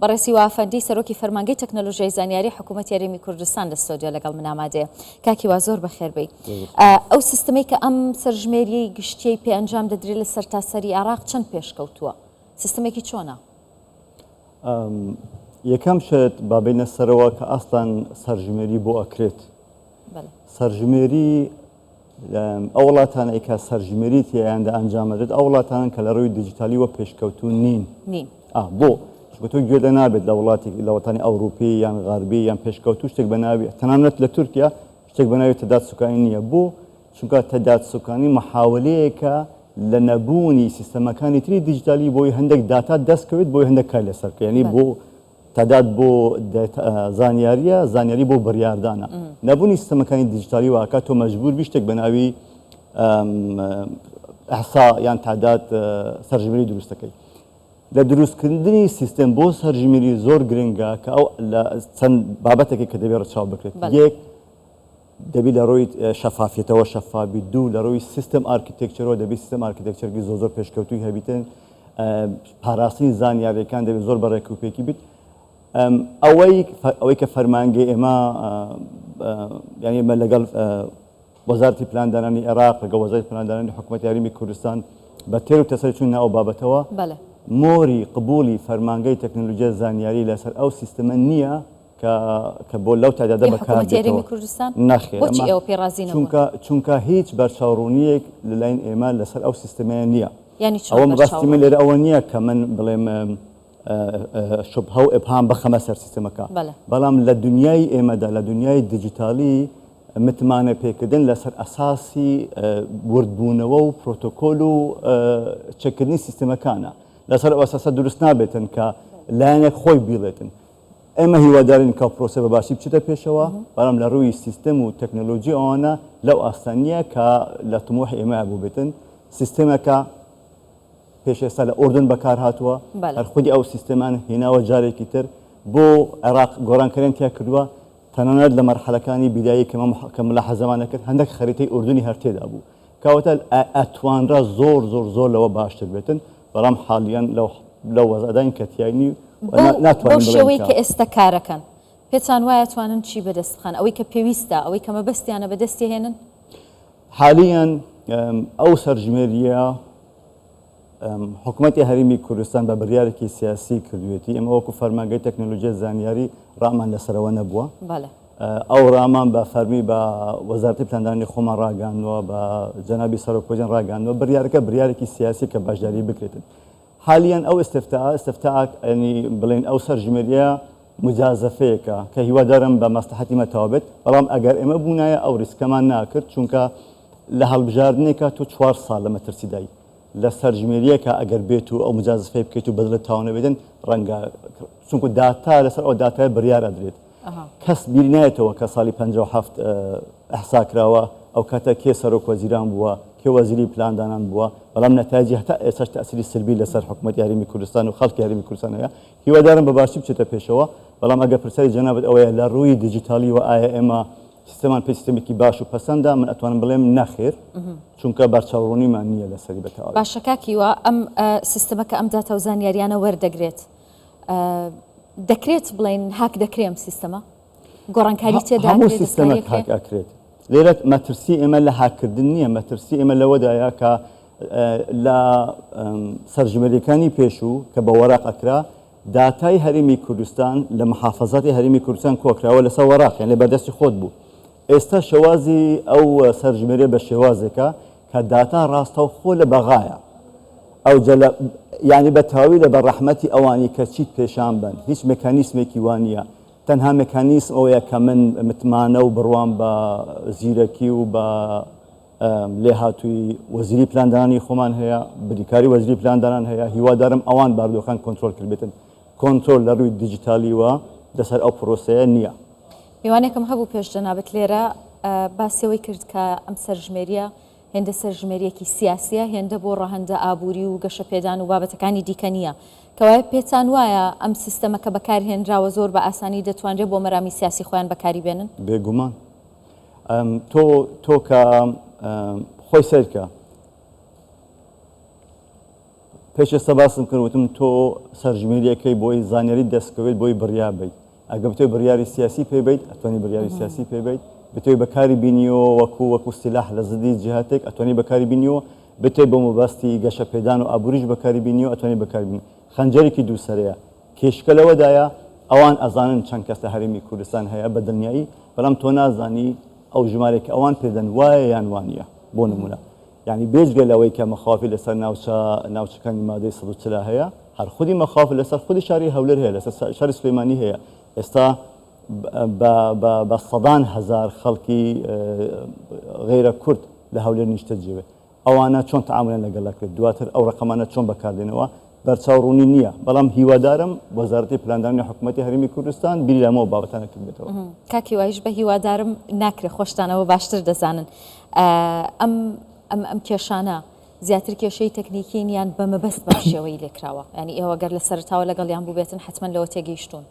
بەڕێز هیوا ئەفەندی سەرۆکی فەرمانگەی تەکنەلۆژیای زانیاری حکوومەتی هەرێمی کوردستان لە ستۆدیۆ لەگەڵ من ئامادەیە. کاک هیوا زۆر بەخێر بێی. ئەو سیستمەی کە ئەم سەرژمێریەی گشتیەی پێ ئەنجام دەدرێت لە سەرتاسەری عێراق چەند پێشکەوتووە؟ سیستمێکی چۆنە؟ یەکەم شت با بێینە سەرەوە کە ئەسڵەن سەرژمێری بۆ ئەکرێت. سەرژمێری ئەو وڵاتانەی کە سەرژمێری تیایاندا ئەنجام ئەدرێت ئەو وڵاتانەن کە لە ڕووی دیجیتالیوە پێشکەوتوو نین. نین. ئا بۆ؟ چونکە تۆ گوێت لێ نابێت لە وڵاتێک لە وڵاتانی ئەوروپی یان غەربی یان پێشکەوتوو شتێک بە ناوی تەنانەت لە تورکیا شتێک بە ناوی تەداد سوکانی نییە. بۆ؟ چونکە تەداد سوکانی محاولەیەکە لە نەبوونی سیستەمەکانی تری دیجیتالی بۆی هەندێک داتا دەست کەوێت بۆی هەندێک کار لەسەر بکەیت. یعنی بۆ تادات بۆ زانیاریە، زانیاری بۆ بڕیاردانە. نەبوونی سیستەمەکانی دیجیتالی واکات تۆ مەجبور بی شتێک بە ناوی ئەحسا یان تادات سەرژمێری دروست دەکەی. لە دروستکردنی سیستم بۆ سەرژمێری زۆر گرنگە کە ئەو لە چەند بابەتێکی کە دەبێت ڕەچاو بکرێت. یەک، دەبی لە ڕووی شەفافیەتەوە شەفاف بیت، دوو لە ڕووی system architecture ەوە دەبی system architecture ێکی زۆر زۆر پێشکەوتووی هەبیتن، پاراستنی زانیاریەکان دەبێت زۆر بە ڕێکوپێکی بیت. ئەوەی ئەوەی کە فەرمانگەی ئێمە یانی ئێمە لەگەڵ وەزارەتی پلاندانانی عێراق لەگەڵ وەزارەتی پلاندانانی حکوومەتی هەرێمی کوردستان بە تێر و تەسەل چوون ئەو بابەتەوە مۆری قبوڵی فەرمانگەی تەکنەلۆژیای زانیاری لەسەر ئەو سیستمە نییە کە کە بۆ لەو تەعدادە ی بەکار حکوومەتی هەرێمی دێتەوە. کوردستان؟ نەخێر بۆچی ئەمە ئێوە پێی ڕازی نەبوون؟ چونکە چونکە هیچ بەرچاوڕوونییەک لە لاین ئێمە لەسەر ئەو سیستمەیە نییە. یانی چۆن ئەوە مەبەستی من بەرچاوڕوونی؟ لێرە ئەوە نییە کە من بڵێم شوبهە و ئیبهام بخەمە سەر سیستمەکە. بەڵێ. بەڵام لە دونیای ئێمەدا، لە دونیای دیجیتالی متمانە پێکردن لەسەر ئەساسی وردبوونەوە و پرۆتۆکۆل و چەککردنی سیستمەکانە. لەسەر ئەو ئەساسە دروست نابێتن کە لایەنێک خۆی بیڵێتن. ئێمە هیوادارین کە پرۆسە بە باشی بچێتە پێشەوە، بەڵام لە ڕووی سیستم و تەکنەلۆجی ئەوانە لەو ئاستە نییە کە لە تموحی ئێمە بووبێتن. سیستمەکە پێش ئێستا لە ئوردن بەکار هاتووە، هەر خودی ئەو سیستەمان هێناوە جارێکی تر بۆ عێراق گۆڕانکاریان تیا کردووە، تەنانەت لە مەرحەلەکانی بیدایی کە ملاحەزەمان ئەکرد هەندێک خەریتەی ئوردنی هەر تێدا بوو. کەواتە ئەتوانرا زۆر زۆر زۆر لەوە باشتر بێتن، بەڵام حالیەن لەو لەو وەزعەداین کە تیاینی و بەو ناتوانین بڵێین شێوەی کە. کە ئێستا کارەکەن پێتان وایە توانن چی بەدەست بخەن؟ ئەوەی کە پێویستە، ئەوەی کە مەبەستیانە بەدەستی هێنن؟ حالیەن ئەو سەرژمێرییە حکومەتی هەرێمی کوردستان بە بڕیارێکی سیاسی کردوێتی، ئێمە وەکو فەرمانگەی تەکنەلۆژیای زانیاری ڕامان لەسەرەوە نەبووە. ئەو ڕامان بە فەرمی بە وەزارەتی پلاندانانی خۆمان ڕاگەیاندووە، بە جەنابی سەرۆک وەزیران ڕاگەیاندووە، بڕیارەکە بڕیارێکی سیاسی کە بەشداری بکرێتن. حالیەن ئەو استفتاء، استفتاء یانی بڵێین ئەو سەرژمێرییە مجازەفەیەکە کە هیوادارم بە مەسلحەتی ئێمە تەواو بێت، بەڵام ئەگەر ئێمە بوونایە ئەو ریسکەمان ناکرد، چونکە لە هەڵبژاردنێکا تۆ چوار ساڵ لە مەترسیدای، لە سەرژمێرییەکا ئەگەر بێت و ئەو مجازەفەی بکەیت و بەدڵت تەواو نەبێتن ڕەنگە چونکو داتا لەسەر ئەو داتایە بڕیار ئەدرێت. کەس بیری نایەتەوە کە ساڵی 57 ئەحسا کراوە، ئەو کاتە کێ سەرۆک وەزیران بووە، کێ وەزیری پلاندانان بووە، بەڵام نەتایجی هەتا ئێستاش تەئسیری سلبی لەسەر حکومەتی هەرێمی کوردستان و خەڵکی هەرێمی کوردستان هەیە. هیوادارم بە باشی بچێتە پێشەوە، بەڵام ئەگەر پرسیاری جەنابت ئەوەیە لە ڕووی دیجیتاڵیوە ئایا ئێمە سیستەمان پێی سیستەمێکی باش و پەسەندە، من ئەتوانم بڵێم نەخێر، چونکە بەرچاوڕوونیمان نییە لەسەری بە تەواوی. باشە کاک هیوا، ئەم سیستەمە کە ئەم داتا و زانیاریانە وەردەگرێت، دەکرێت بڵێین هاک دەکرێ ئەم سیستەمە؟ گۆڕانکاری تێدا هەموو سیستەمێک هاک ئەکرێت. لێرە مەترسی ئێمە لە هاککردن نییە، مەترسی ئێمە لەوەدایە کە لە سەرژمێریەکانی پێشوو کە بە وەراق ئەکرا، داتای هەرێمی کوردستان لە محافەزاتی هەرێمی کوردستان کۆکراوە لەسەر وەراق، یان لە بەردەستی خۆت بوو. ئێستا شێوازی ئەو سەرژمێریە بە شێوازێکە کە داتا ڕاستەوخۆ لە بەغایە. ئەوجە لە یانی بە تەواوی لە بەر ڕەحمەتی ئەوانی کە چیت پێشان بەن. هیچ مێکانیسمێکی وا نییە. تەنها مێکانیسم ئەوەیە کە من متمانە و بڕوام بە زیرەکی و بە لێهاتوویی وەزیری پلاندانانی خۆمان هەیە، بریکاری وەزیری پلاندانان هەیە، هیوادارم ئەوان بارودۆخەکان کۆنترۆل کردبێتن. کۆنترۆل لە ڕووی دیجیتالیوە لەسەر ئەو پرۆسەیە نییە. میوانێکم هەبوو پێش جەنابت لێرە باسی ئەوەی کرد کە ئەم سەرژمێرییە هێندە سەرژمێرییەکی سیاسییە هێندە بۆ ڕەهەندە ئابووری و گەشەپێدان و بابەتەکانی دیکە نییە. کەوایە پێتان وایە ئەم سیستەمە کە بەکارهێنراوە زۆر بە ئاسانی دەتوانرێت بۆ مەرامی سیاسی خۆیان بەکاری بێنن؟ بێگومان. تۆ تۆ کە خۆی سەیرکە. پێش ئێستا باسم کرد وتم تۆ سەرژمێریەکەی بۆی زانیاری دەستکەوێت بۆی بڕیار بیت ئەگە بتەوێت بڕیاری سیاسی پێ بیت ئەتوانی بڕیاری سیاسی پێ بیت بتەوێت بەکاری بینیەوە وەکو وەکو سلاح لە زدی جهاتێک ئەتوانی بەکاری بینیەوە بتەوێت بۆ مەبەستی گەشەپێدان و ئابووریش بەکاری بینیەوە ئەتوانی بەکاری بینی خەنجەرێکی دووسەرەیە کێشکە لەوەدایە ئەوان ئەزانن چەند کەس لە هەرێمی کوردستان هەیە بە دڵنیایی بەڵام تۆ نازانی ئەو ژمارەیە کە ئەوان پێدەن وایە یان وانە بۆ نمونە یانی بێجگە لەوەی کە مەخاوفی لەسەر ناوچە ناوچەکانی مادەی 140 هەیە، هەر خودی مەخاوف لەسەر خودی شاری هەولێر هەیە، لەسەر شاری سلێمانی هەیە. ئێستا بە بە بە سەدان هەزار خەڵکی غەیرە کورد لە هەولێر نیشتەجێ. ئەوانە چۆن تەعامولیان لەگەڵ دەکرێت؟ دواتر ئەو ڕەقەمانە چۆن بەکاردێنەوە؟ بەرچاو ڕوونی نییە. بەڵام هیوادارم وەزارەتی پلاندانانی حکوومەتی هەرێمی کوردستان بیری لەمەوە بابەتانە کردبێتەوە. کاک هیوایش بە هیوادارم ناکرێ خۆشتان ئەوە باشتر دەزانن. ئەم ئەم ئەم کێشانە زیاتر کێشەی تەکنیکین یان بە مەبەست بەم شێوەی لێکراوە ینی ئێوە گەر لە سەرتاوە لەگەڵیان بووبێتن حتمما لەوە تێگەیشتوون.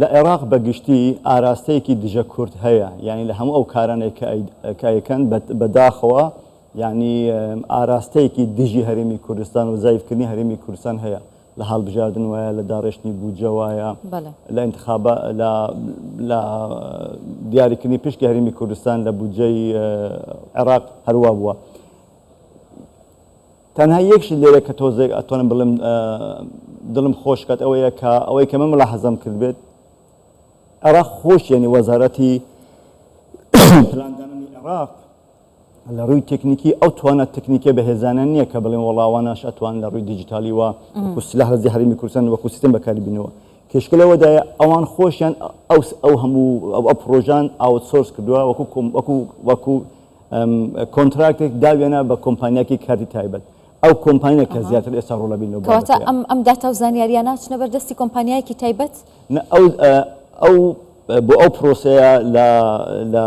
لە عێراق بە گشتی ئاراستەیەکی دژە کورد هەیە یعنی لە هەموو ئەو کارانێک کە ئەیکەن بەداخەوە یعنی ئاراستەیەکی دژی هەرێمی کوردستان و زایفکردنی هەرێمی کوردستان هەیە لە هەڵبژاردن وایە، لە داڕێشتنی بودجە وایە، لە ئینتخابا لە لە دیاریکردنی پشکی هەرێمی کوردستان لە بودجەی عێراق هەروا بووە. تەنها یەک شت لێرە کە تۆزێک ئەتوانم بڵێم دڵم خۆش کات ئەوەیە کە ئەوەی کە من ملاحەزەم کردبێت عێراق خۆش یعنی وەزارەتی پلاندانانی عێراق لە ڕووی تەکنیکی ئەو توانا تەکنیکیە بەهێزانە نییە کە بڵێن وەڵا ئەوانەش ئەتوان لە ڕووی دیجیتالی وە وەکو سلاح لە هەرێمی کوردستان وەکو سیستم بەکاری بینەوە کێشکە لەوەدایە ئەوان خۆشیان ئەو ئەو هەموو ئەو پرۆژان outsource کردووە وەکو وەکو وەکو contract ێک داویانە بە کۆمپانیاکی کارتی تایبەت ئەو کۆمپانیا کە زیاتر ئێستا ڕۆڵە بین لەو کەواتە ئەم ئەم داتا و زانیارییە ناچنە بەردەستی کۆمپانیایەکی تایبەت؟ ئەو ئەو بۆ ئەو پرۆسەیە لە لە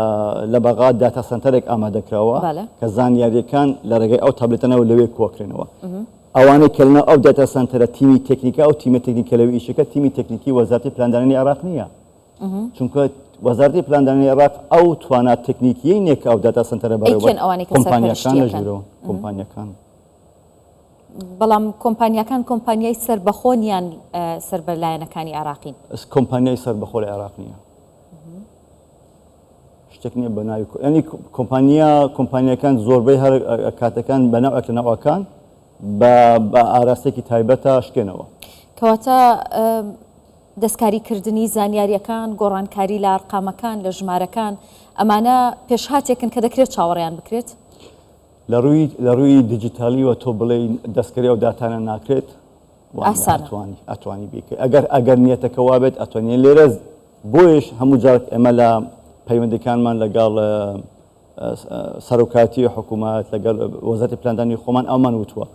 لە بەغا data center ێک ئامادە کراوە کە زانیارییەکان لە ڕێگەی ئەو تابلێتانەوە لەوێ کۆکرێنەوە. ئەوانەی کە لەناو ئەو data center ە تیمی تەکنیکە ئەو تیمە تەکنیکە لەوێ ئیشەکە تیمی تەکنیکی وەزارەتی پلاندانانی عێراق نییە. چونکە وەزارەتی پلاندانانی عێراق ئەو توانا تەکنیکیەی نییە کە ئەو data center ە بەڕێوە کۆمپانیاکان لە ژوورەوە کۆمپانیاکان. بەڵام کۆمپانیاکان کۆمپانیای سەربەخۆن یان سەر بە لایەنەکانی عێراقین؟ کۆمپانیای سەربەخۆ لە عێراق نییە. شتێک نییە بە ناوی ینی کۆمپانیا کۆمپانیەکان زۆربەی هەر کاتەکان بە ناوێک لە ناوەکان بە ئاراستێکی تایبەتە شکێنەوە. کەواتە دەستکاریکردنی زانیارییەکان، گۆڕانکاری لە ئەرقامەکان، لە ژمارەکان، ئەمانە پێشهاتێکن کە دەکرێت چاوەڕێیان بکرێت؟ لە ڕووی لە ڕووی دیجیتالیوە تۆ بڵێی دەستکاری ئەو داتانە ناکرێت؟ ئاسانە. ئەتوانی ئەتوانی بیکەی ئەگەر ئەگەر نیەتەکە وابێت ئەتوانی لێرە بۆیش هەموو جارێک ئێمە لە پەیوەندیکانمان لەگەڵ سەرۆکاتی حکوومەت لەگەڵ وەزارەتی پلاندانی خۆمان ئەومان وتووە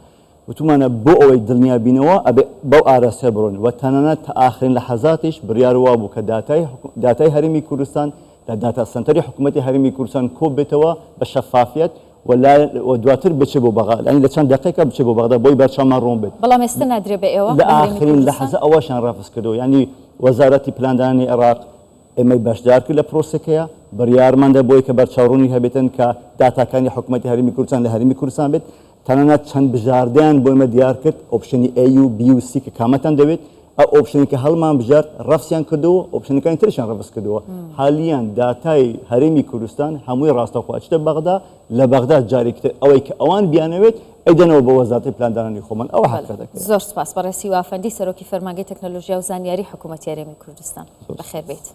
وتومانە بۆ ئەوەی دڵنیا بینەوە ئەبێ بەو ئاراستەیە بڕۆین و تەنانەت تا ئاخرین لەحەزاتیش بڕیار وابوو کە داتای داتای هەرێمی کوردستان لە data center ی حکوومەتی هەرێمی کوردستان کۆ بێتەوە بە شەفافیەت و و دواتر بچێ بۆ بەغا یانی لە چەند دەقێکا بچێ بۆ بەغدا بۆی بەرچاومان ڕوون بێت. بەڵام ئێستا نادرێ بە ئێوە لە ئاخرین لەحەزە ئەوەشیان ڕەفز کردەوە یانی وەزارەتی پلاندانانی عێراق ئێمەی بەشدار کرد لە پرۆسەکەیا، بڕیارمان دا بۆی کە بەرچاوڕوونی هەبێتن کە داتاکانی حکومەتی هەرێمی کوردستان لە هەرێمی کوردستان بێت، تەنانەت چەند بژاردەیان بۆ ئێمە دیار کرد، option ی A و B و C کە کامەتان دەوێت، ئەو option ی کە هەڵمان بژارد ڕەفزیان کردەوە، option ەکانی تریشیان ڕەفز کردەوە. حالیەن داتای هەرێمی کوردستان هەمووی ڕاستەوخۆ ئەچێتە بەغدا، لە بەغدا جارێکی تر ئەوەی کە ئەوان بیانەوێت ئەیدەنەوە بۆ وەزارەتی پلاندانانی خۆمان، ئەوە حەقیقەتەکەیە. زۆر سوپاس بەڕێز هیوا ئەفەندی سەرۆکی فەرمانگەی تەکنەلۆژیا و زانیاری حکوومەتی هەرێمی کوردستان. بەخێربێیت.